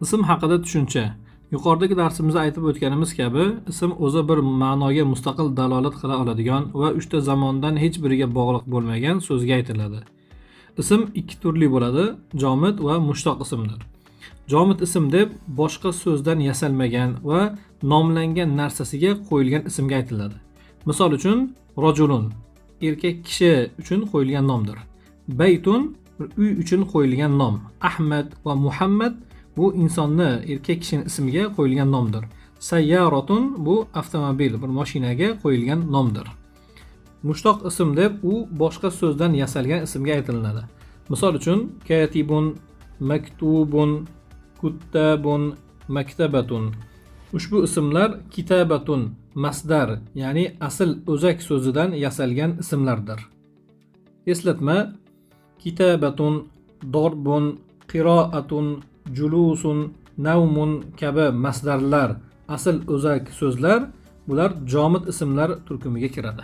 Ism haqida tushuncha. Yuqoridagi darsimizda aytib o'tganimiz kabi, ism o'zi bir ma'noga mustaqil dalolat qila oladigan va uchta zamondan hech biriga bog'liq bo'lmagan so'zga aytiladi. Ism ikki turli bo'ladi: jomid va mushtoq ismdir. Jomid ism deb boshqa so'zdan yasalmagan va nomlangan narsasiga qo'yilgan ismga aytiladi. Misol uchun, rajulun erkak kishi uchun qo'yilgan nomdir. Baytun bir uy uchun qo'yilgan nom. Ahmad va Muhammad bu insonni, erkak kishining ismiga qo'yilgan nomdir. Sayyaratun bu avtomobil, bir mashinaga qo'yilgan nomdir. Mushtoq ism deb u boshqa so'zdan yasalgan ismga aytilinadi. Misol uchun, katibun, maktubun, kuttabun, maktabatun. Ushbu ismlar kitabatun masdar, ya'ni asl o'zak so'zidan yasalgan ismlardir. Eslatma: kitabatun, dorbun, qiroatun, julusun, navmun kabi masdarlar, asl o'zak so'zlar, bular jomid ismlar turkumiga kiradi.